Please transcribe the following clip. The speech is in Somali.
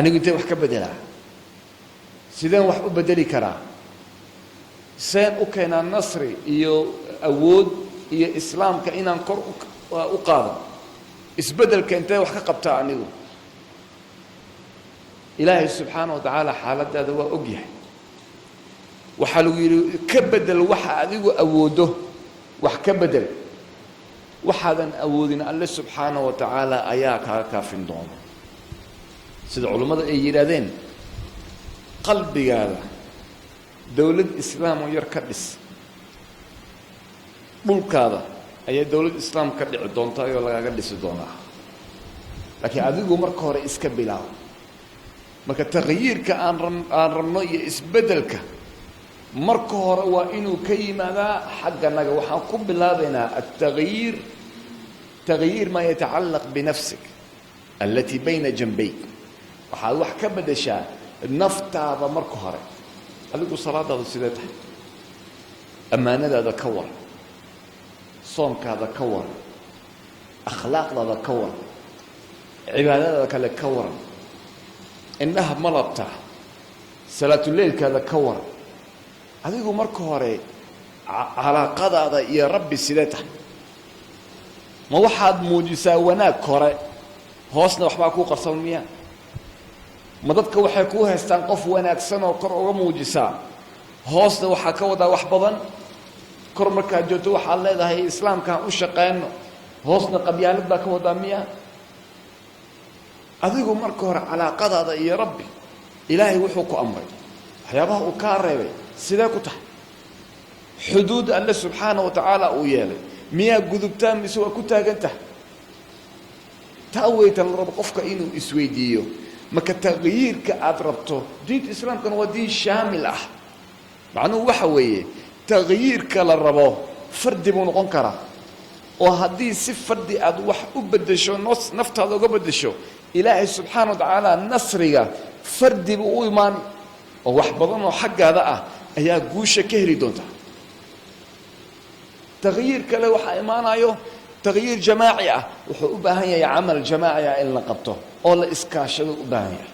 Anigu intee wax ka beddelaa? Sideen wax u beddeli karaa? Seen u keenaa nasri iyo awood iyo Islaamka inaan kor u qaado? Isbeddelka intee wax ka qabtaa anigu? Ilaahay subxaana wa tacaala xaaladaada waa og yahay. Waxaa lagu yidhi ka beddel waxa adigu awooddo, wax ka beddel. Waxaadan awoodin, Alle subxaana wa tacaala ayaa kaaga kaafin doona. Sida culummada ay yidhaahdeen, qalbigaada dowlad Islaam oo yar ka dhis, dhulkaada ayaa dowlad Islaam ka dhici doontaa oo lagaaga dhisi doonaa. Laakiin adigu marka hore iska bilaabo. Marka taqyiirka aan rabno iyo isbeddelka marka hore waa inuu ka yimaadaa xagganaga. Waxaan ku bilaabaynaa التغيير, تغيير ما يتعلق بنفسك التي بين جنبيك. Waxaad wax ka beddeshaa naftaada marka hore. Adigu salaadaada sidee tahay? Ammaanadaada ka waran? Soomkaada ka waran? Akhlaaqdaada ka waran? Cibaadadaada kale ka waran? Indhaha ma labtaa? Salaatuleylkaada ka waran? Adigu marka hore calaaqadaada iyo Rabbi sidee tahay? Ma waxaad muujisaa wanaag kore, hoosna waxbaa kuu qarsan miya? Ma dadka waxay kuu haystaan qof wanaagsan oo kor uga muujisaa, hoosna waxaa ka wadaa wax badan? Kor markaad joogto waxaad leedahay Islaamkaan u shaqeyno, hoosna qabyaalad baa ka wadaa miya? Adigu marka hore calaaqadaada iyo Rabbi, Ilaahay wuxuu ku amray, waxyaabaha uu kaa reebay, sidee ku tahay? Xuduud Alle subxaana wa tacaala uu yeelay miyaa gudubtaa mise waa ku taagan tahay? Taa weytan la rabo qofka inuu isweydiiyo. Marka taqyiirka aad rabto, diinta Islaamkana waa diin shaamil ah. Macnuhu waxa weeye, taqyiirka la rabo fardi buu noqon karaa, oo haddii si fardi aad wax u beddesho, naftaada uga beddesho, Ilaahay subxaana wa tacaala nasriga fardi buu u imaani, oo wax badan oo xaggaada ah ayaa guusha ka heli doonta. Taqyiir kale waxaa imaanayo taqyiir jamaaci ah. Wuxuu u baahan yahay camal jamaaci ah in la qabto oo la iskaashado u baahan yahay.